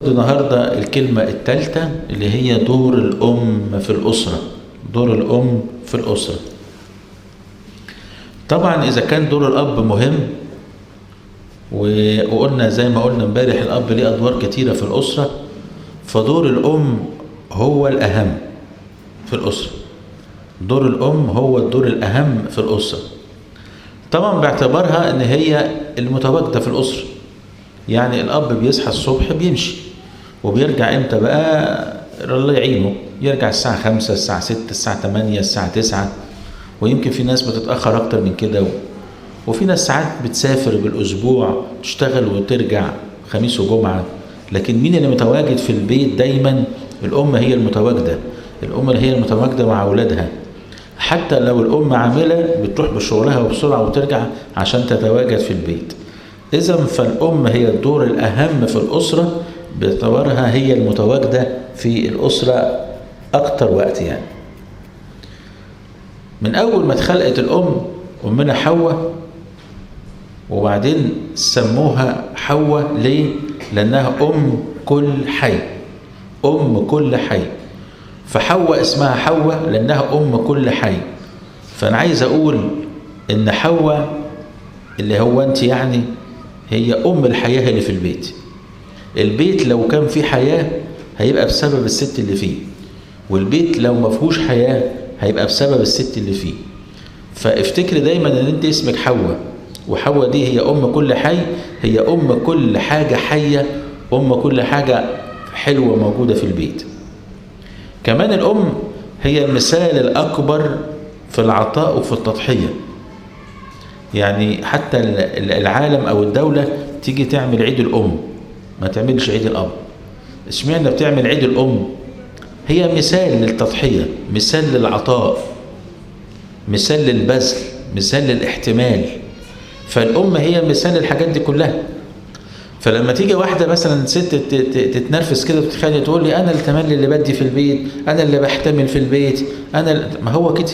النهارده الكلمة الثالثة اللي هي دور الأم في الأسرة. دور الأم في الأسرة. طبعا إذا كان دور الأب مهم، وقلنا زي ما قلنا امبارح الأب ليه أدوار كتيرة في الأسرة، فدور الأم هو الأهم في الأسرة. دور الأم هو الدور الأهم في الأسرة، طبعا باعتبارها إن هي المتواجدة في الأسرة. يعني الأب بيصحى الصبح بيمشي، وبيرجع امتى بقى؟ الله يعينه، يرجع الساعة 5، الساعة 6، الساعة 8، الساعة 9، ويمكن في ناس بتتأخر أكتر من كده، وفي ناس ساعات بتسافر بالأسبوع تشتغل وترجع خميس وجمعة. لكن مين اللي متواجد في البيت دايما؟ الأم هي المتواجدة. الأم اللي هي المتواجدة مع أولادها، حتى لو الأم عاملة بتروح بشغلها وبسرعة وترجع عشان تتواجد في البيت. إذن فالأم هي الدور الأهم في الأسرة باعتبارها هي المتواجدة في الأسرة أكتر وقت. يعني من أول ما اتخلقت الأم، أمنا حواء، وبعدين سموها حواء ليه؟ لأنها أم كل حي. أم كل حي. فحواء اسمها حواء لأنها أم كل حي. فأنا عايز أقول إن حواء اللي هو أنت يعني هي أم الحياة اللي في البيت. البيت لو كان فيه حياة هيبقى بسبب الست اللي فيه، والبيت لو ما فيهوش حياة هيبقى بسبب الست اللي فيه. فافتكري دايما ان انت اسمك حواء، وحواء دي هي ام كل حي، هي ام كل حاجة حية، ام كل حاجة حلوة موجودة في البيت. كمان الام هي المثال الاكبر في العطاء وفي التضحية. يعني حتى العالم او الدولة تيجي تعمل عيد الام، ما تعملش عيد الاب. اشمعنى بتعمل عيد الام؟ هي مثال للتضحية، مثال للعطاء، مثال للبذل، مثال للاحتمال. فالأم هي مثال الحاجات دي كلها. فلما تيجي واحدة مثلا ست تتنرفز كده وتتخانق تقول لي أنا التملي اللي بدي في البيت، أنا اللي بحتمل في البيت، أنا ما هو كده.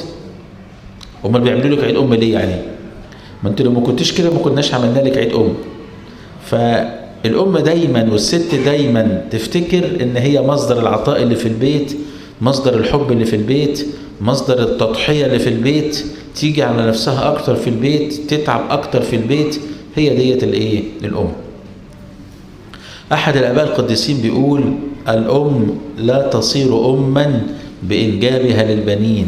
أمال بيعملوا لك عيد أم ليه يعني؟ ما أنت لو ما كنتش كده ما كناش عملنا لك عيد أم. فالأم دايما والست دايما تفتكر إن هي مصدر العطاء اللي في البيت، مصدر الحب اللي في البيت، مصدر التضحية اللي في البيت، تيجي على نفسها أكتر في البيت، تتعب أكتر في البيت. هي ديت الإيه؟ الأم. أحد الآباء القديسين بيقول الأم لا تصير أما بإنجابها للبنين،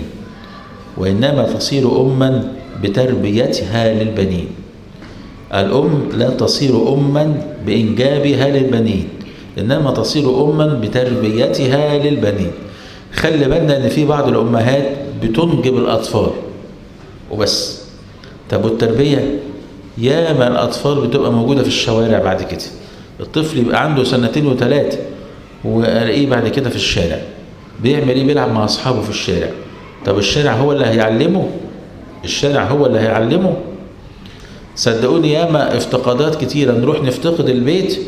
وإنما تصير أما بتربيتها للبنين. الأم لا تصير أما بإنجابها للبنين، إنما تصير أما بتربيتها للبنين. خلي بالنا إن في بعض الأمهات بتنجب الأطفال وبس. طب والتربية؟ ياما الأطفال بتبقى موجودة في الشوارع بعد كده. الطفل يبقى عنده 2 و3 وألاقيه بعد كده في الشارع بيعمل إيه؟ بيلعب مع أصحابه في الشارع. طب الشارع هو اللي هيعلمه؟ الشارع هو اللي هيعلمه؟ صدقوني ياما افتقادات كتيرة، نروح نفتقد البيت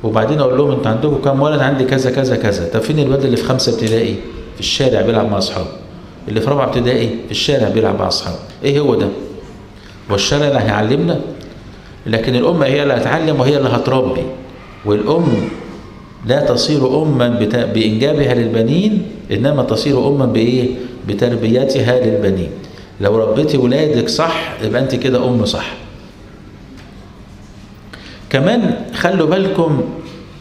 وبعدين اقول لهم انت عندكم كام ولد؟ عندي كذا كذا كذا. طب فين الولد اللي في 5 ابتدائي؟ في الشارع بيلعب مع اصحابه. اللي في 4 ابتدائي في الشارع بيلعب مع اصحابه. ايه هو ده؟ والشارع اللي هيعلمنا؟ لكن الام هي اللي هتعلم وهي اللي هتربي. والام لا تصير اما بانجابها للبنين، انما تصير اما بايه؟ بتربيتها للبنين. لو ربيتي ولادك صح يبقى انت كده ام صح. كمان خلوا بالكم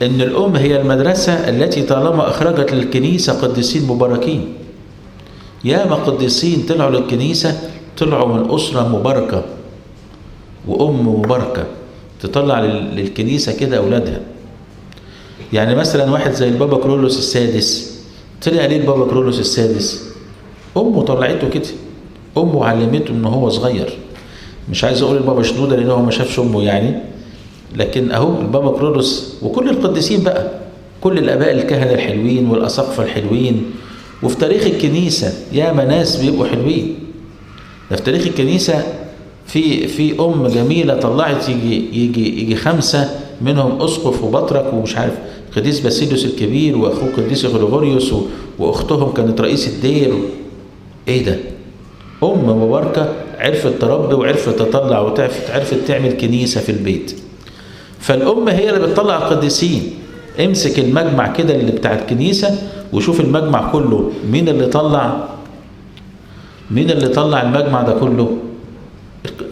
ان الام هي المدرسة التي طالما اخرجت للكنيسة قديسين مباركين. ياما قديسين طلعوا للكنيسة، طلعوا من اسرة مباركة وام مباركة تطلع للكنيسة كده اولادها. يعني مثلا واحد زي البابا كرولوس السادس، طلع ليه البابا كرولوس السادس؟ امه طلعته كده، امه علمته ان هو صغير. مش عايز اقول البابا شنودة لان هو ما شافش امه يعني، لكن اهو البابا كرولوس وكل القديسين بقى، كل الاباء الكهنة الحلوين والاساقفه الحلوين. وفي تاريخ الكنيسة ياما ناس بيبقوا حلوين. ده في تاريخ الكنيسة في ام جميلة طلعت يجي 5 منهم اسقف وبطرك ومش عارف قديس باسيليوس الكبير واخوه قديس غريغوريوس واختهم كانت رئيس الدير. ايه ده؟ ام مباركة عرفت تربي وعرفت تطلع وعرفت تعمل كنيسة في البيت. فالأم هي اللي بتطلع القديسين. امسك المجمع كده اللي بتاع الكنيسة وشوف المجمع كله مين اللي طلع، مين اللي طلع المجمع ده كله؟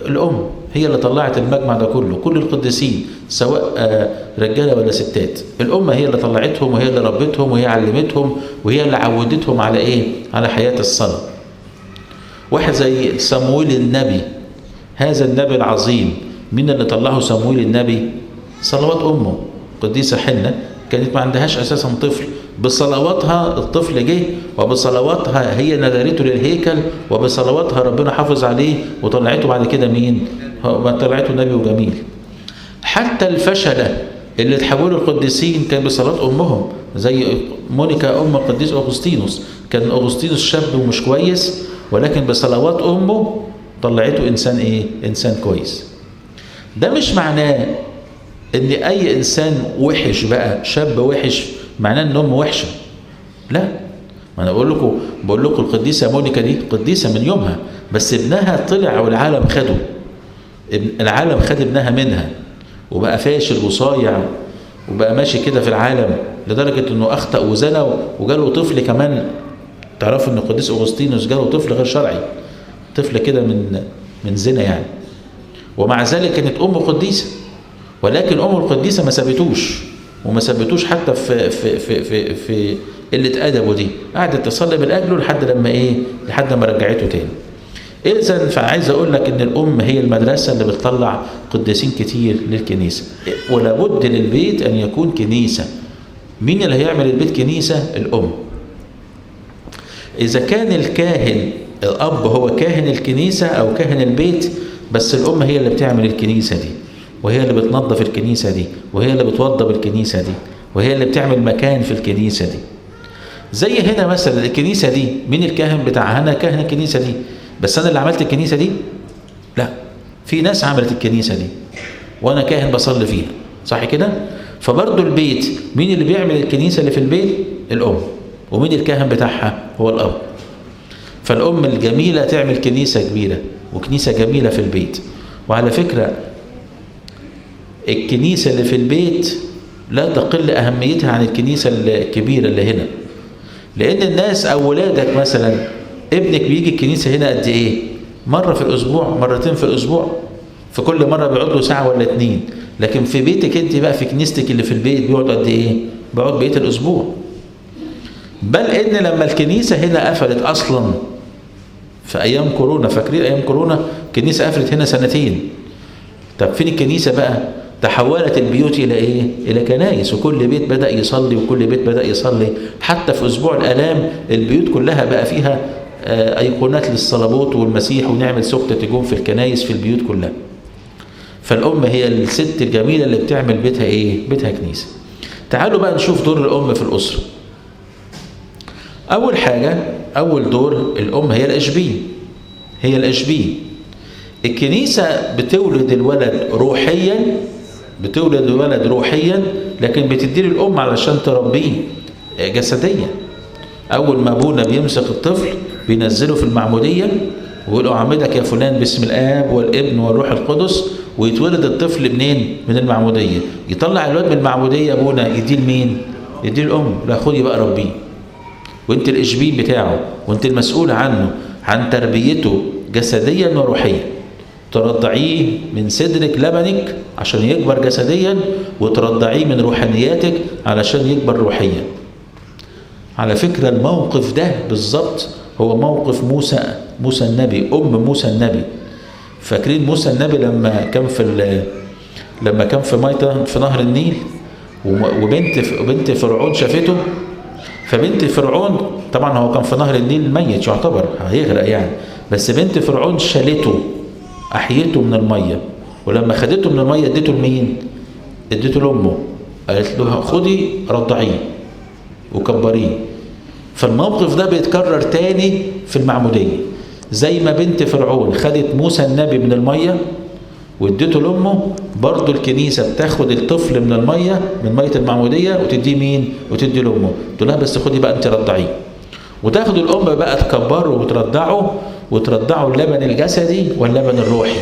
الأم هي اللي طلعت المجمع ده كله، كل القديسين سواء رجالة ولا ستات، الأم هي اللي طلعتهم وهي اللي ربتهم وهي علمتهم وهي اللي عودتهم على إيه؟ على حياة الصلاة. واحد زي صمويل النبي، هذا النبي العظيم، مين اللي طلعه صمويل النبي؟ صلوات أمه قديسة حنة، كانت ما عندهاش أساسا طفل، بصلواتها الطفل جه، وبصلواتها هي نذرته للهيكل، وبصلواتها ربنا حافظ عليه وطلعته بعد كده مين؟ طلعته نبي وجميل. حتى الفشلة اللي تحولوا القديسين كان بصلاة أمهم، زي مونيكا أم القديس أغسطينوس، كان أغسطينوس شاب ومش كويس، ولكن بصلوات أمه طلعته إنسان إيه؟ إنسان كويس. ده مش معناه إن أي إنسان وحش بقى، شاب وحش، معناه إن أمه وحشة. لا، ما أنا بقول لكم القديسة مونيكا دي قديسة من يومها، بس ابنها طلع والعالم خده، العالم خد ابنها منها، وبقى فاشل وصايع وبقى ماشي كده في العالم، لدرجة إنه أخطأ وزنى وجاله طفل كمان. تعرفوا إن القديس أغسطينوس جاله طفل غير شرعي، طفل كده من زنا يعني، ومع ذلك كانت أمه قديسة، ولكن أمه القديسة ما سابتوش، وما سابتوش حتى في في في في في قلة أدبه دي، قعدت تصلي من أجله لحد لما إيه؟ لحد ما رجعته تاني. إذا فعايز أقول لك إن الأم هي المدرسة اللي بتطلع قديسين كتير للكنيسة، ولابد للبيت أن يكون كنيسة. مين اللي هيعمل البيت كنيسة؟ الأم. إذا كان الكاهن الأب هو كاهن الكنيسة أو كاهن البيت، بس الأم هي اللي بتعمل الكنيسة دي، وهي اللي بتنظف الكنيسة دي، وهي اللي بتوضب الكنيسة دي، وهي اللي بتعمل مكان في الكنيسة دي. زي هنا مثلا الكنيسة دي مين الكاهن بتاعها؟ أنا كاهن الكنيسة دي، بس أنا اللي عملت الكنيسة دي؟ لا، في ناس عملت الكنيسة دي وأنا كاهن بصلي فيها، صح كده؟ فبرضه البيت مين اللي بيعمل الكنيسة اللي في البيت؟ الأم. ومين الكاهن بتاعها؟ هو الأب. فالأم الجميلة تعمل كنيسة كبيرة وكنيسة جميلة في البيت. وعلى فكرة الكنيسة اللي في البيت لا تقل أهميتها عن الكنيسة الكبيرة اللي هنا، لأن الناس أو ولادك مثلا، ابنك بيجي الكنيسة هنا قد إيه؟ مرة في الأسبوع، مرتين في الأسبوع، في كل مرة بيقعد له ساعة ولا اتنين. لكن في بيتك أنت بقى، في كنيستك اللي في البيت، بيقعد قد إيه؟ بيقعد بقية الأسبوع. بل إن لما الكنيسة هنا قفلت أصلا في أيام كورونا، فاكرين أيام كورونا الكنيسة قفلت هنا سنتين. طب فين الكنيسة بقى؟ تحولت البيوت إلى إيه؟ إلى كنايس، وكل بيت بدأ يصلي، وكل بيت بدأ يصلي. حتى في أسبوع الآلام البيوت كلها بقى فيها أيقونات للصليبوت والمسيح، ونعمل سكتة تجوم في الكنايس في البيوت كلها. فالأم هي الست الجميلة اللي بتعمل بيتها إيه؟ بيتها كنيسة. تعالوا بقى نشوف دور الأم في الأسرة. أول حاجة، أول دور الأم هي الإشبين، هي الإشبين. الكنيسة بتولد الولد روحيا، بتولد الولد روحيا، لكن بتدي الأم علشان تربيه جسديا. أول ما أبونا بيمسك الطفل بينزله في المعمودية ويقول أعمدك يا فلان باسم الآب والابن والروح القدس، ويتولد الطفل منين؟ من المعمودية. يطلع الولد من المعمودية أبونا يديه لمين؟ يديه الأم، لا خدي بقى ربيه، وانت الإشبين بتاعه، وانت المسؤول عنه، عن تربيته جسديا وروحيا. ترضعيه من صدرك لبنك عشان يكبر جسديا، وترضعيه من روحانياتك علشان يكبر روحيا. على فكرة الموقف ده بالظبط هو موقف موسى النبي، أم موسى النبي. فاكرين موسى النبي لما كان في مية في نهر النيل، وبنت فرعون شافته. فبنت فرعون طبعا هو كان في نهر النيل ميت يعتبر هيغرق يعني، بس بنت فرعون شالته، احيته من المية، ولما خدته من المية اديته لمين؟ اديته لامه، قالت له خدي رضعيه وكبريه. فالموقف ده بيتكرر تاني في المعمودية، زي ما بنت فرعون خدت موسى النبي من المية واديته لامه، برضه الكنيسة بتاخد الطفل من المية، من مية المعمودية، وتديه مين؟ وتدي لامه، تقول لها بس خدي بقى انت رضعيه. وتاخد الام بقى تكبره وترضعه، وترضعه اللبن الجسدي واللبن الروحي.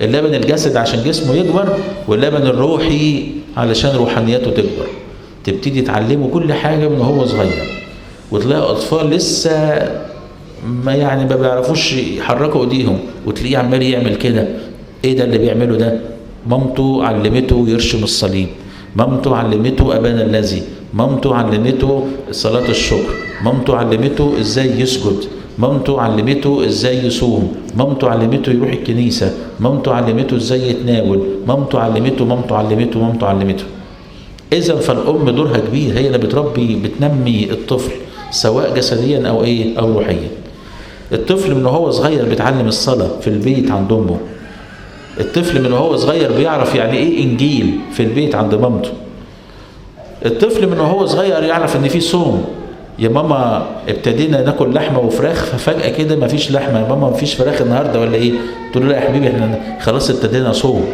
اللبن الجسدي عشان جسمه يكبر، واللبن الروحي علشان روحانيته تكبر. تبتدي تعلمه كل حاجة من هو صغير. وتلاقي اطفال لسه ما يعني ما بيعرفوش يحركوا ايديهم، وتلاقيه عمال يعمل كده. ايه ده اللي بيعمله ده؟ مامته علمته يرشم الصليب، مامته علمته ابانا الذي، مامته علمته صلاة الشكر، مامته علمته ازاي يسجد، مامته علمته ازاي يصوم، مامته علمته يروح الكنيسة، مامته علمته ازاي يتناول، مامته علمته مامته علمته مامته علمته. اذا فالام دورها كبير، هي اللي بتربي بتنمي الطفل سواء جسديا او ايه او روحيا. الطفل من وهو صغير بيتعلم الصلاة في البيت عند امه. الطفل من وهو صغير بيعرف يعني ايه انجيل في البيت عند مامته. الطفل من وهو صغير يعرف ان في صوم. يا ماما ابتدينا ناكل لحمه وفراخ، ففجاه كده مفيش لحمه، يا ماما مفيش فراخ النهارده ولا ايه؟ تقول له لا يا حبيبي احنا خلاص ابتدينا صوم.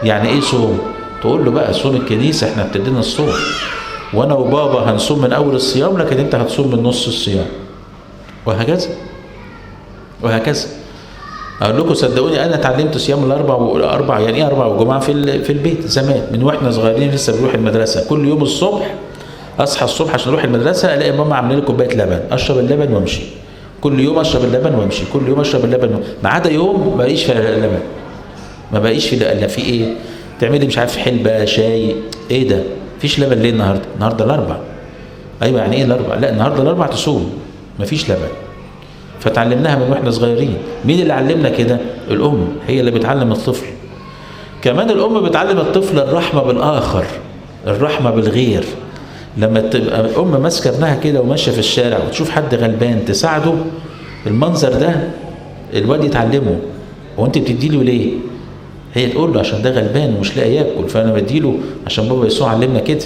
يعني ايه صوم؟ تقول له بقى صوم الكنيسة، احنا ابتدينا الصوم، وانا وبابا هنصوم من اول الصيام، لكن انت هتصوم من نص الصيام، وهكذا وهكذا. اقول لكم صدقوني انا اتعلمت صيام الاربع والاربع، يعني ايه اربع وجمعه في البيت زمان من واحنا صغيرين لسه بنروح المدرسة. كل يوم الصبح اصحى الصبح عشان اروح المدرسة الاقي ماما عامله لي كوباية لبن، اشرب اللبن وامشي. كل يوم اشرب اللبن وامشي، كل يوم اشرب اللبن، ما عدا يوم ما بقيش في اللبن، ما بقيش في لا في ايه، تعملي مش عارف حلبة شاي، ايه ده؟ مفيش لبن ليه النهارده؟ النهارده الاربع. ايوه يعني ايه الاربع؟ لا النهارده الاربع تصوم، مفيش لبن. فتعلمناها من واحنا صغيرين. مين اللي علمنا كده؟ الام، هي اللي بتعلم الطفل. كمان الام بتعلم الطفل الرحمة بالاخر، الرحمة بالغير. لما تبقى الام ماسكه ابنها كده وماشية في الشارع وتشوف حد غلبان تساعده، المنظر ده الواد يتعلمه. هو انت بتديله ليه؟ هي تقول له عشان ده غلبان ومش لاقي ياكل، فانا بديله عشان بابا يسوع علمنا كده.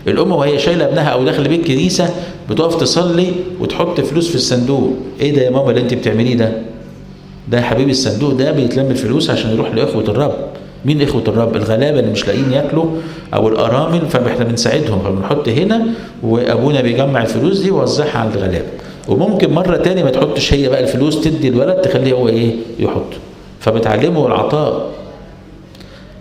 الام وهي شايله ابنها او داخله بيه الكنيسة بتقف تصلي وتحط فلوس في الصندوق. ايه ده يا ماما اللي انت بتعمليه ده؟ ده يا حبيبي الصندوق ده بيتلم الفلوس عشان يروح لاخوه الرب. مين اخوه الرب؟ الغلابة اللي مش لاقيين ياكلوا او الارامل، فاحنا بنساعدهم، فبنحط هنا وابونا بيجمع الفلوس دي ويوزعها على الغلابة. وممكن مرة تاني ما تحطش هي بقى الفلوس، تدي الولد تخليه هو ايه يحط. فبتعلمه العطاء.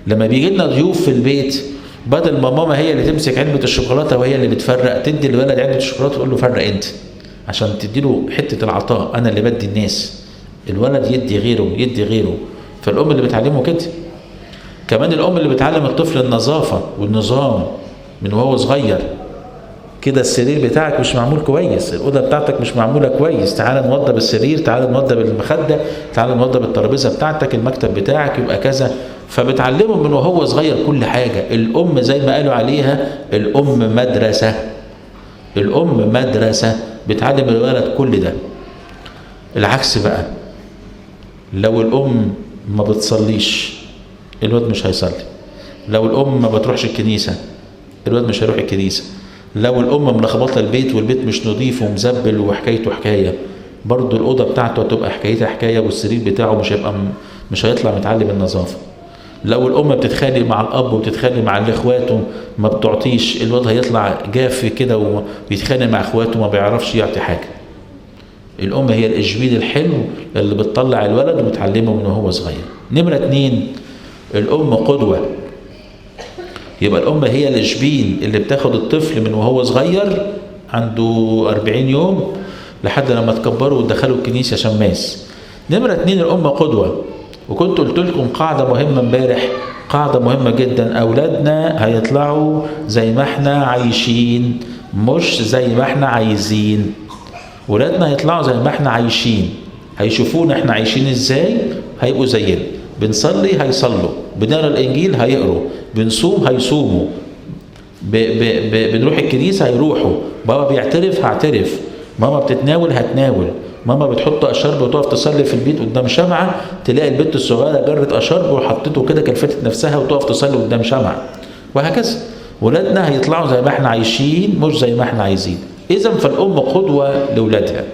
لما بيجي لنا ضيوف في البيت، بدل ما ماما هي اللي تمسك علبة الشوكولاتة وهي اللي بتفرق، تدي الولد علبة الشوكولاتة وتقول له فرق انت، عشان تدي له حتة العطاء. انا اللي بدي الناس، الولد يدي غيره يدي غيره. فالام اللي بتعلمه كده. كمان الام اللي بتعلم الطفل النظافة والنظام من وهو صغير. كده السرير بتاعك مش معمول كويس، الاوضة بتاعتك مش معمولة كويس، تعال نوضب السرير، تعال نوضب المخدة، تعال نوضب الترابيزة بتاعتك، المكتب بتاعك يبقى كذا. فبتعلمه من وهو صغير كل حاجة. الام زي ما قالوا عليها الام مدرسه، الام مدرسه، بتعلم الولد كل ده. العكس بقى، لو الام ما بتصليش الولد مش هيصلي، لو الام ما بتروحش الكنيسة الولد مش هيروح الكنيسة، لو الام ملخبطة البيت والبيت مش نظيف ومزبل وحكايته حكاية، برضه الاوضة بتاعته هتبقى حكايتها حكاية، والسرير بتاعه مش هيبقى مش هيطلع متعلم النظافة. لو الام بتتخانق مع الاب وبتتخانق مع الاخوات ما بتعطيش، الواد هيطلع جاف كده وبيتخانق مع اخواته وما بيعرفش يعطي حاجة. الام هي الاشبيل الحلو اللي بتطلع الولد وبتعلمه من وهو صغير. نمره 2، الام قدوة. يبقى الام هي الاشبين اللي بتاخد الطفل من وهو صغير عنده 40 يوم لحد لما تكبره وتدخله الكنيسة شماس. نمره 2، الام قدوة. وكنت قلت لكم قاعدة مهمة امبارح، قاعدة مهمة جدا، اولادنا هيطلعوا زي ما احنا عايشين مش زي ما احنا عايزين. ولادنا هيطلعوا زي ما احنا عايشين، هيشوفونا احنا عايشين ازاي هيبقوا زينا. بنصلي هيصلوا، بنقرا الانجيل هيقروا، بنصوم هيصوموا، بنروح الكنيسة هيروحوا، بابا بيعترف هعترف، ماما بتتناول هتناول، ماما بتحط اشرب وتقف تصلي في البيت قدام شمعة، تلاقي البنت الصغيرة جرت اشرب وحطته كده كلفتت نفسها وتقف تصلي قدام شمعة، وهكذا. ولادنا هيطلعوا زي ما احنا عايشين مش زي ما احنا عايزين. اذا فالام قدوة لاولادها.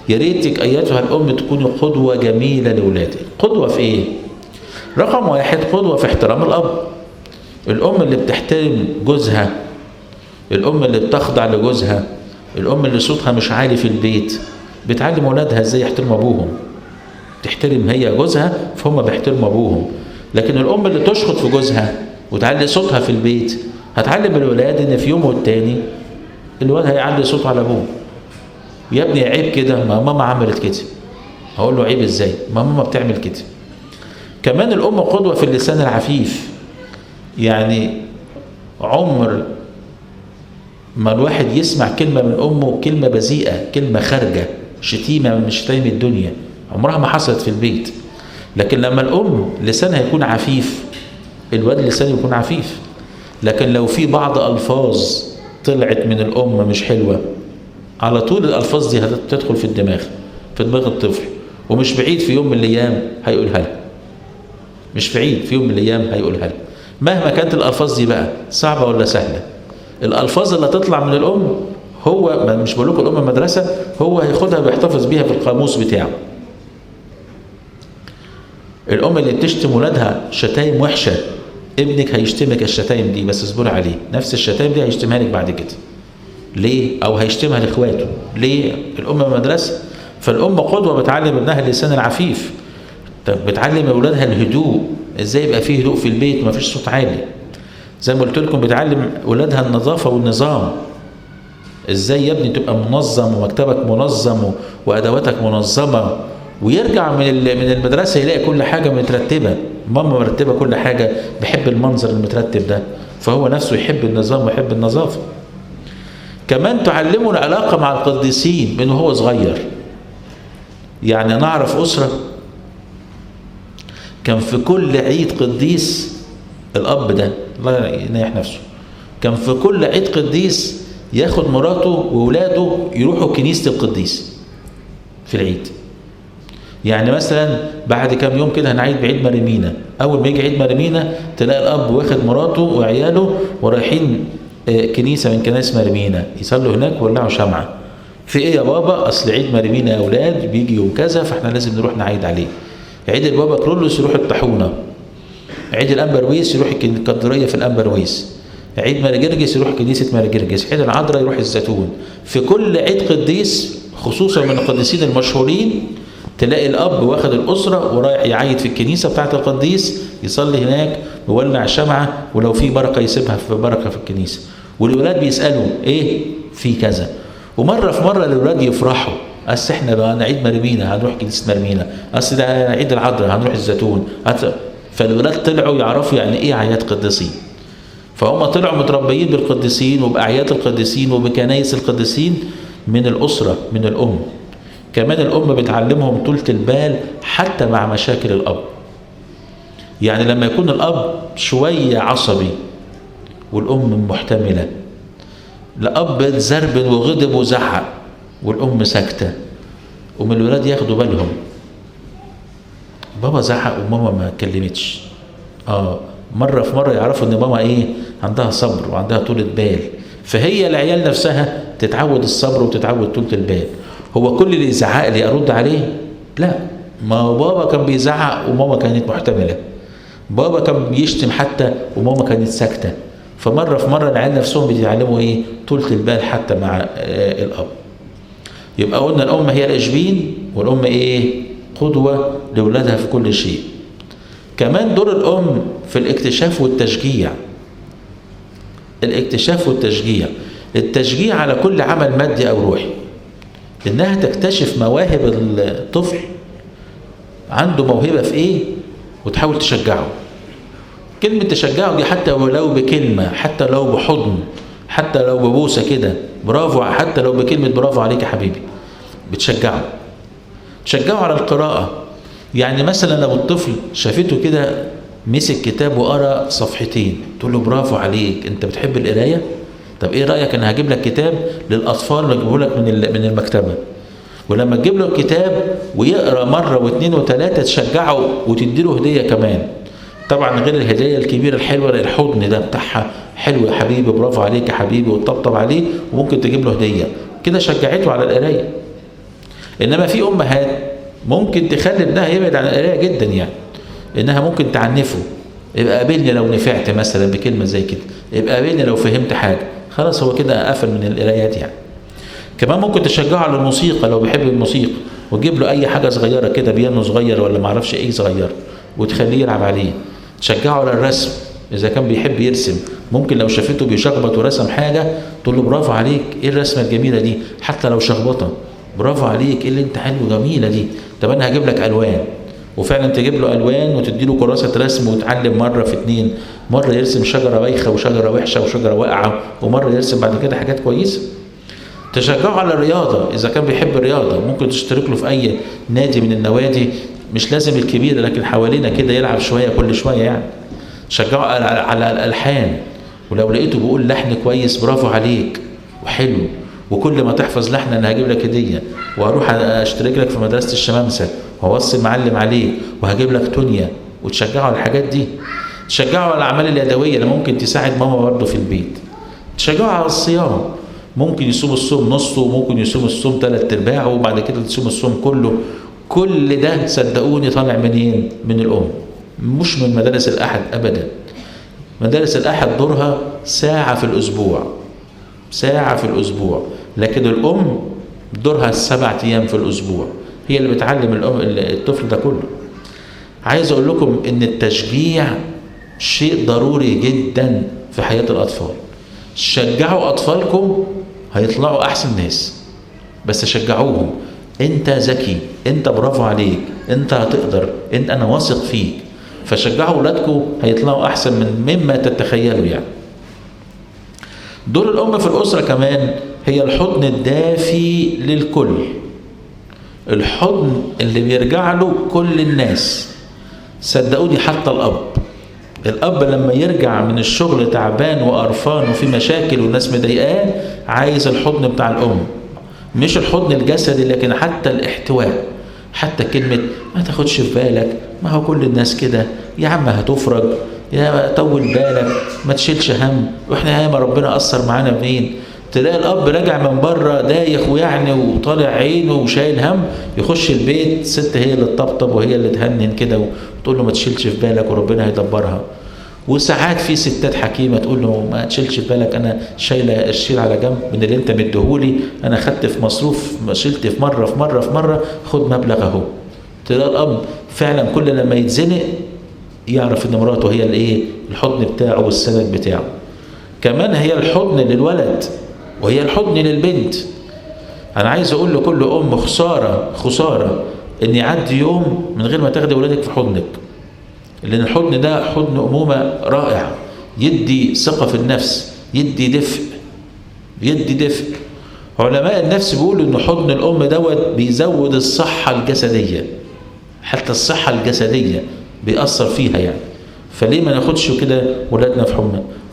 يا ريتك ايتها الام تكوني قدوة جميلة لاولادك. قدوة في ايه؟ رقم 1، قدوة في احترام الاب. الام اللي بتحترم جوزها، الام اللي بتخضع لجوزها، الام اللي صوتها مش عالي في البيت، بتعلم اولادها ازاي يحترموا ابوهم. تحترم هي جوزها فهم بيحترموا ابوهم. لكن الام اللي تشخط في جوزها وتعلي صوتها في البيت هتعلم الولاد ان في يوم والتاني الولد هيعلي صوته على ابوه، يا ابني عيب كده، ما ماما عملت كده. هقول له عيب ازاي؟ ما ماما بتعمل كده. كمان الام قدوة في اللسان العفيف. يعني عمر ما الواحد يسمع كلمة من امه كلمة بذيئة، كلمة خارجه، شتيمه من شتايم الدنيا، عمرها ما حصلت في البيت. لكن لما الام لسانها يكون عفيف، الواد لسانه يكون عفيف. لكن لو في بعض الفاظ طلعت من الام مش حلوة، على طول الالفاظ دي هتدخل في الدماغ، في دماغ الطفل، ومش بعيد في يوم من الايام هيقولها لها. مش بعيد في يوم من الايام هيقولها لها. مهما كانت الالفاظ دي بقى صعبة ولا سهلة، الالفاظ اللي هتطلع من الام، هو مش بقول لكم الام مدرسه، هو هياخدها ويحتفظ بيها في القاموس بتاعه. الام اللي بتشتم ولادها شتايم وحشة، ابنك هيشتمك الشتايم دي، بس اصبري عليه، نفس الشتايم دي هيشتمها لك بعد كده. ليه؟ او هيشتمها لاخواته. ليه؟ الام مدرسه. فالام قدوة، بتعلم ابنها اللسان العفيف. طب بتعلم اولادها الهدوء، ازاي يبقى فيه هدوء في البيت وما فيش صوت عالي. زي ما قلت لكم بتعلم اولادها النظافة والنظام، ازاي يا ابني تبقى منظم ومكتبك منظم وادواتك منظمة، ويرجع من المدرسة يلاقي كل حاجة مترتبة، ماما مرتبه كل حاجة، بحب المنظر المترتب ده، فهو نفسه يحب النظام ويحب النظافة. كمان تعلمه العلاقة مع القديسين من وهو صغير. يعني نعرف اسره كان في كل عيد قديس، الاب ده الله ينيح نفسه، كان في كل عيد قديس ياخد مراته واولاده يروحوا كنيسة القديس في العيد. يعني مثلا بعد كام يوم كده هنعيد بعيد مريمينا، اول ما يجي عيد مريمينا تلاقي الاب واخد مراته وعياله ورايحين كنيسة من كنائس مريمينا، يصلوا هناك ويولعوا شمعة. في ايه يا بابا؟ اصل عيد مريمينا يا اولاد بيجي يوم كذا، فاحنا لازم نروح نعيد عليه. عيد البابا كرولوس يروح الطاحونه، عيد الانبرويس يروح الكاتدرائيه في الانبرويس، عيد مارجرجس يروح كنيسة مارجرجس، عيد العذراء يروح الزيتون. في كل عيد قديس خصوصا من القديسين المشهورين تلاقي الاب واخد الاسرة ورايح يعيد في الكنيسة بتاعه القديس، يصلي هناك ويولع شمعة، ولو في بركة يسيبها في بركة في الكنيسة. والولاد بيسالوا ايه في كذا. ومرة في مرة الولاد يفرحوا، اصل احنا بقى نعيد مريمينا هنروح كنيسة مريمينا، اصل ده عيد العذراء هنروح الزيتون. فالولاد طلعوا يعرفوا يعني ايه اعياد قديسين. فهم طلعوا متربيين بالقديسين وباعياد القديسين وبكنايس القديسين من الاسرة، من الام. كمان الام بتعلمهم طولة البال حتى مع مشاكل الاب. يعني لما يكون الاب شوية عصبي والام محتملة، الاب اتزربن وغضب وزعق والام ساكته، ومن الولاد ياخدوا بالهم بابا زعق وماما ما اتكلمتش. مرة في مرة يعرفوا ان ماما ايه، عندها صبر وعندها طولة بال. فهي العيال نفسها تتعود الصبر وتتعود طولة البال. هو كل اللي يزعق لي ارد عليه؟ لا، ما بابا كان بيزعق وماما كانت محتملة، بابا كان بيشتم حتى وماما كانت ساكته. فمره في مرة العيال نفسهم بيتعلموا ايه؟ طولة البال حتى مع الاب. يبقى قلنا الام هي الاشبين، والام ايه؟ قدوة لاولادها في كل شيء. كمان دور الام في الاكتشاف والتشجيع. الاكتشاف والتشجيع، التشجيع على كل عمل مادي او روحي، انها تكتشف مواهب الطفل، عنده موهبة في ايه وتحاول تشجعه. كلمة تشجعه دي حتى ولو بكلمه، حتى لو بحضن، حتى لو ببوسه كده برافو، حتى لو بكلمه برافو عليك يا حبيبي، بتشجعه. تشجعه على القراءة. يعني مثلا لو الطفل شافته كده مسك كتاب وقرا صفحتين، تقول له برافو عليك، انت بتحب القراية؟ طب ايه رايك انا هجيب لك كتاب للاطفال واجيبه لك من المكتبة. ولما تجيب له الكتاب ويقرا مرة واثنين وثلاثة تشجعه وتدي له هديه كمان. طبعا غير الهدية الكبيرة الحلوة، الحضن ده بتاعها حلو يا حبيبي، برافو عليك يا حبيبي، وتطبطب عليه، وممكن تجيب له هديه كده، شجعته على القراية. انما في امهات ممكن تخلي ابنها يبعد عن القراية جدا، يعني انها ممكن تعنفه، يبقى قابلني لو نفعت مثلا بكلمه زي كده، يبقى قابلني لو فهمت حاجة، خلاص هو كده قفل من القرايات يعني. كمان ممكن تشجعه على الموسيقى لو بيحب الموسيقى، وتجيب له اي حاجة صغيرة كده، بيانو صغير ولا معرفش ايه صغير، وتخليه يلعب عليه. تشجعه على الرسم، اذا كان بيحب يرسم ممكن لو شافته بيشخبط ورسم حاجة تقول له برافو عليك، ايه الرسمة الجميلة دي، حتى لو شخبطه، برافو عليك، ايه اللي انت حلو جميلة دي، طب انا هجيب لك الوان. وفعلا تجيب له الوان وتدي له كراسة رسم وتعلم مرة في اتنين، مرة يرسم شجرة بايخة وشجره وحشة وشجره واقعه، ومرة يرسم بعد كده حاجات كويسة. تشجعه على الرياضة اذا كان بيحب الرياضة، ممكن تشترك له في اي نادي من النوادي، مش لازم الكبيرة لكن حوالينا كده يلعب شوية كل شوية يعني. شجعه على الالحان، ولو لقيته بيقول لحن كويس برافو عليك وحلو، وكل ما تحفظ لحن انا هجيب لك هديه، وهروح اشترك لك في مدرسه الشمامسه وهوصي معلم عليك وهجيب لك تونيا، وتشجعه على الحاجات دي. تشجعه على الاعمال اليدوية اللي ممكن تساعد ماما برضه في البيت. تشجعه على الصيام، ممكن يصوم الصوم نصه، وممكن يصوم الصوم 3/4، وبعد كده تصوم الصوم كله. كل ده صدقوني طالع منين؟ من الام، مش من مدارس الاحد ابدا. مدارس الاحد دورها ساعة في الاسبوع، ساعة في الاسبوع، لكن الام دورها 7 ايام في الاسبوع، هي اللي بتعلم الام الطفل ده كله. عايز اقول لكم ان التشجيع شيء ضروري جدا في حياة الاطفال. شجعوا اطفالكم هيطلعوا احسن ناس، بس شجعوهم، انت ذكي، انت برافو عليك، انت هتقدر، انت انا واثق فيك. فشجعوا اولادكم هيطلعوا احسن من مما تتخيلوا يعني. دور الام في الاسرة كمان هي الحضن الدافي للكل، الحضن اللي بيرجع له كل الناس. صدقوني حتى الاب، الاب لما يرجع من الشغل تعبان وقرفان وفي مشاكل والناس مضايقاه، عايز الحضن بتاع الام، مش الحضن الجسدي لكن حتى الاحتواء، حتى كلمة ما تاخدش في بالك، ما هو كل الناس كده يا عم، هتفرج، يا طول بالك، ما تشيلش هم، واحنا ياما ربنا قصر معانا منين. تلاقي الاب راجع من بره دايخ ويعني وطالع عينه وشايل هم، يخش البيت ست هي اللي تطبطب وهي اللي تهنن كده وتقول له ما تشيلش في بالك وربنا هيدبرها. وساعات في ستات حكيمة تقول له ما تشيلش في بالك، انا شايله الشيل على جنب من اللي انت مديهولي، انا خدت في مصروف، شلت في مرة في مرة في مرة، خد مبلغ اهو. تلاقي الاب فعلا كل لما يتزنق يعرف ان مراته هي الايه، الحضن بتاعه والسند بتاعه. كمان هي الحضن للولد وهي الحضن للبنت. انا عايز اقول لكل ام خسارة خسارة ان يعدي يوم من غير ما تاخدي ولادك في حضنك، لان الحضن ده حضن امومه رائع، يدي ثقة في النفس، يدي دفء، يدي دفء. علماء النفس بيقولوا ان حضن الام دوت بيزود الصحة الجسدية، حتى الصحة الجسدية بيأثر فيها يعني. فليه ما ناخدش كده ولادنا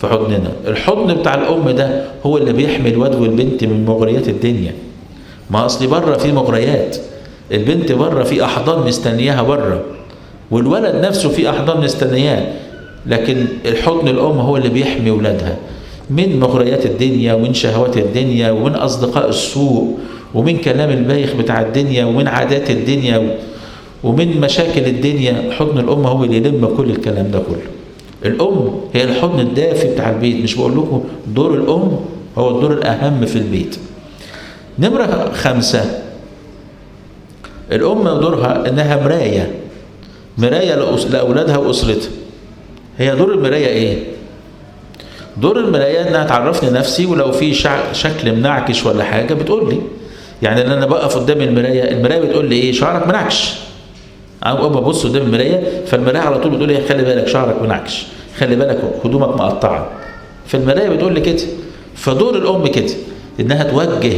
في حضننا؟ الحضن بتاع الام ده هو اللي بيحمي الواد والبنت من مغريات الدنيا. ما اصلي بره في مغريات، البنت بره في احضان مستنياها بره، والولد نفسه في احضان مستنياه، لكن الحضن الام هو اللي بيحمي ولادها من مغريات الدنيا ومن شهوات الدنيا ومن اصدقاء السوء ومن كلام البايخ بتاع الدنيا ومن عادات الدنيا ومن مشاكل الدنيا. حضن الام هو اللي يلم كل الكلام ده كله. الام هي الحضن الدافي بتاع البيت. مش بقول لكم دور الام هو الدور الاهم في البيت. نمرة 5، الام دورها انها مراية، مراية لاولادها واسرتها. هي دور المراية ايه؟ دور المراية انها تعرفني نفسي، ولو في شكل منعكش ولا حاجة بتقول لي. يعني ان انا بقف قدام المراية، المراية بتقول لي ايه؟ شعرك منعكش. انا ببص قدام المراية، فالمرايه على طول بتقول لي خلي بالك شعرك منعكش، خلي بالك هدومك مقطعه. فالمرايه بتقول لي كده. فدور الام كده انها توجه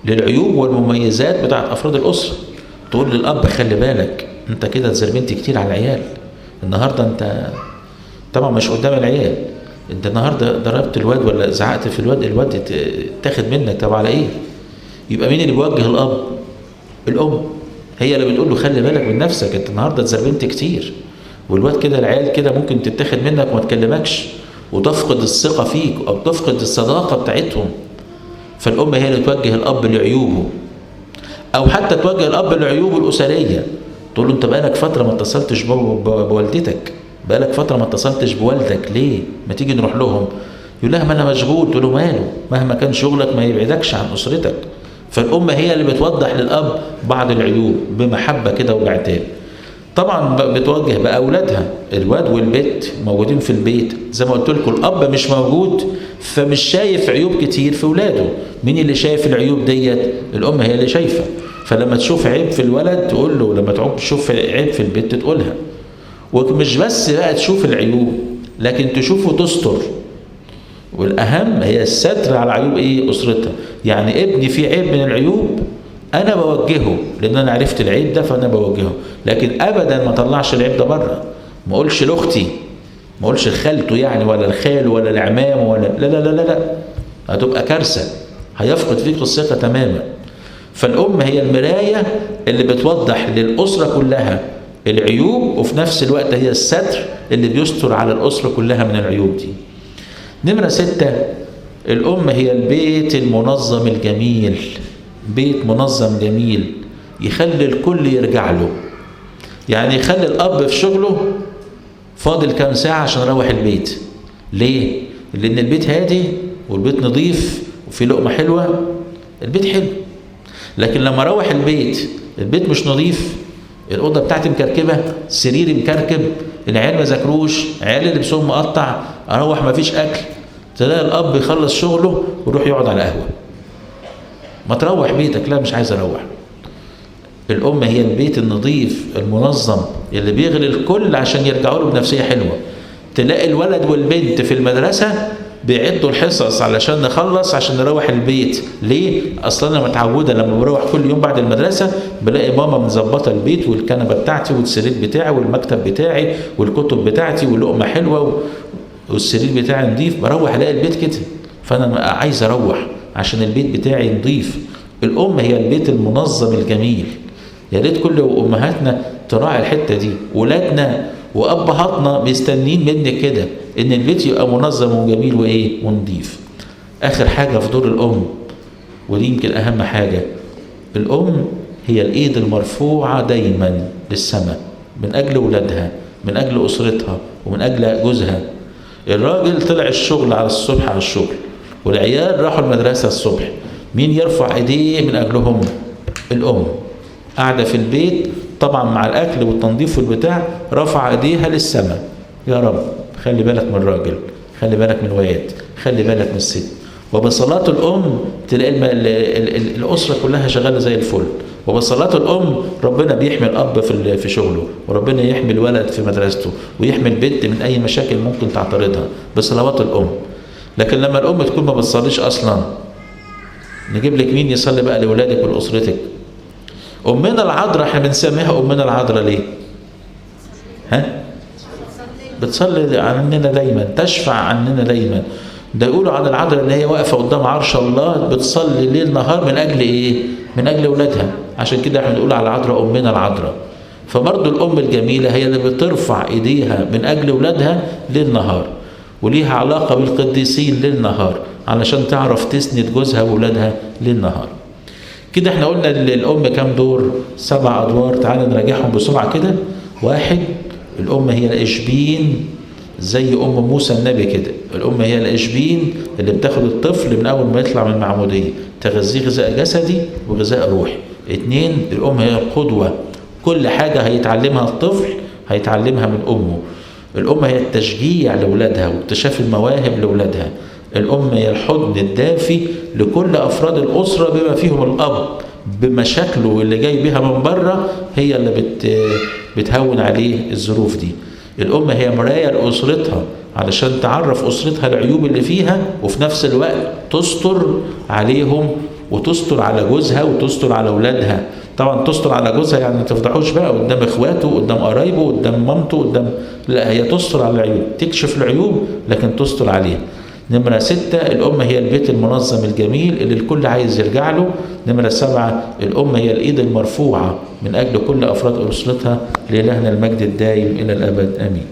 للعيوب والمميزات بتاعت افراد الاسرة. تقول للاب خلي بالك انت كده اتزربنت كتير على العيال النهارده، انت طبعا مش قدام العيال، انت النهارده ضربت الواد ولا زعقت في الواد، الواد اتاخد منك، طب على ايه؟ يبقى مين اللي بيوجه الاب؟ الام هي اللي بتقول له خلي بالك من نفسك، انت النهارده اتزربنت كتير، والواد كده العيال كده ممكن تتاخد منك وما تكلمكش وتفقد الثقة فيك او تفقد الصداقة بتاعتهم. فالام هي اللي توجه الاب لعيوبه، او حتى توجه الاب لعيوبه الاسرية. تقول له انت بقالك فترة ما اتصلتش بوالدتك، بقالك فترة ما اتصلتش بوالدك، ليه؟ ما تيجي نروح لهم. يقول لها ما انا مشغول. تقول له ماله، مهما كان شغلك ما يبعدكش عن اسرتك. فالام هي اللي بتوضح للاب بعض العيوب بمحبة كده وبعتاب. طبعا بتوجه بقى اولادها، الواد والبت موجودين في البيت، زي ما قلت لكم الاب مش موجود فمش شايف عيوب كتير في اولاده. مين اللي شايف العيوب ديت؟ الام هي اللي شايفه. فلما تشوف عيب في الولد تقول له، لما تشوف عيب في البت تقولها. ومش بس بقى تشوف العيوب، لكن تشوفه تستر. والاهم هي الستر على عيوب ايه؟ اسرتها. يعني ابني فيه عيب من العيوب انا بوجهه، لان انا عرفت العيب ده فانا بوجهه، لكن ابدا ما طلعش العيب ده بره، ما اقولش لاختي، ما اقولش لخالته يعني، ولا الخال ولا العمام ولا لا لا لا لا لا، هتبقى كارثة، هيفقد فيك الثقة تماما. فالام هي المراية اللي بتوضح للاسرة كلها العيوب، وفي نفس الوقت هي الستر اللي بيستر على الاسرة كلها من العيوب دي. نمره 6، الام هي البيت المنظم الجميل. بيت منظم جميل يخلي الكل يرجع له. يعني يخلي الاب في شغله فاضل كام ساعة عشان يروح البيت. ليه؟ لان البيت هادي والبيت نظيف وفي لقمة حلوة، البيت حلو. لكن لما اروح البيت، البيت مش نظيف، الاوضة بتاعتي مكركبه، سريري مكركب، العيال ما ذاكروش، عيالي لبسهم مقطع، اروح ما فيش اكل، تلاقي الاب يخلص شغله ويروح يقعد على قهوة. ما تروح بيتك، لا مش عايز اروح. الام هي البيت النظيف المنظم اللي بيغري الكل عشان يرجعوا له بنفسية حلوة. تلاقي الولد والبنت في المدرسة بيعدوا الحصص علشان نخلص عشان نروح البيت. ليه؟ اصلا انا متعوده لما بروح كل يوم بعد المدرسة بلاقي ماما مظبطه البيت، والكنبه بتاعتي والسرير بتاعي والمكتب بتاعي والكتب بتاعتي ولقمه حلوة والسرير بتاعي نظيف، بروح الاقي البيت كده، فانا عايز اروح عشان البيت بتاعي نظيف. الام هي البيت المنظم الجميل. يا ريت كل امهاتنا تراعي الحتة دي، ولادنا وابهاتنا مستنيين منك كده ان البيت يبقى منظم وجميل وايه؟ ونظيف. اخر حاجة في دور الام، ودي يمكن اهم حاجة، الام هي الايد المرفوعة دايما للسماء من اجل ولادها، من اجل اسرتها، ومن اجل جوزها. الراجل طلع الشغل على الصبح على الشغل، والعيال راحوا المدرسة الصبح، مين يرفع ايديه من اجلهم؟ الام. قاعدة في البيت طبعا مع الاكل والتنظيف والبتاع، رفع ايديها للسماء، يا رب خلي بالك من الراجل، خلي بالك من الواد، خلي بالك من الست. وبصلاة الام تلاقي الاسرة كلها شغالة زي الفل. وبصلاة الام ربنا بيحمي الاب في شغله، وربنا يحمي الولد في مدرسته، ويحمي البنت من اي مشاكل ممكن تعترضها بصلوات الام. لكن لما الام تكون ما بتصليش اصلا، نجيب لك مين يصلي بقى لاولادك ولاسرتك؟ امنا العذراء، احنا بنسميها امنا العذراء ليه؟ ها؟ بتصلي عننا دايما، تشفع عننا دايما. ده يقولوا عن العذراء ان هي واقفة قدام عرش الله بتصلي ليل نهار من اجل ايه؟ من اجل اولادها. عشان كده احنا بنقول على العذراء امنا العذراء. فبرضه الام الجميلة هي اللي بترفع ايديها من اجل اولادها ليل نهار، وليها علاقة بالقديسين ليل نهار علشان تعرف تسند جوزها واولادها ليل نهار. كده احنا قلنا للام كام دور؟ 7 ادوار. تعالى نراجعهم بسرعة كده. 1، الام هي الاشبين، زي ام موسى النبي كده، الام هي الاشبين اللي بتاخد الطفل من اول ما يطلع من المعمودية، تغذية غذاء جسدي وغذاء روحي. 2، الام هي القدوة، كل حاجة هيتعلمها الطفل هيتعلمها من امه. الام هي التشجيع لاولادها واكتشاف المواهب لاولادها. الام هي الحضن الدافي لكل افراد الاسرة بما فيهم الاب، بمشاكله اللي جاي بيها من بره هي اللي بتهون عليه الظروف دي. الام هي مراية لاسرتها علشان تعرف اسرتها العيوب اللي فيها، وفي نفس الوقت تستر عليهم وتستر على جوزها وتستر على اولادها. طبعا تستر على جوزها يعني ما تفضحوش بقى قدام اخواته قدام قرايبه قدام مامته قدام، لا، هي تستر على العيوب، تكشف العيوب لكن تستر عليها. نمرة 6، الأم هي البيت المنظم الجميل اللي الكل عايز يرجع له. نمرة 7، الأم هي الإيد المرفوعة من أجل كل أفراد أسرتها. لإلهنا المجد الدائم إلى الأبد، آمين.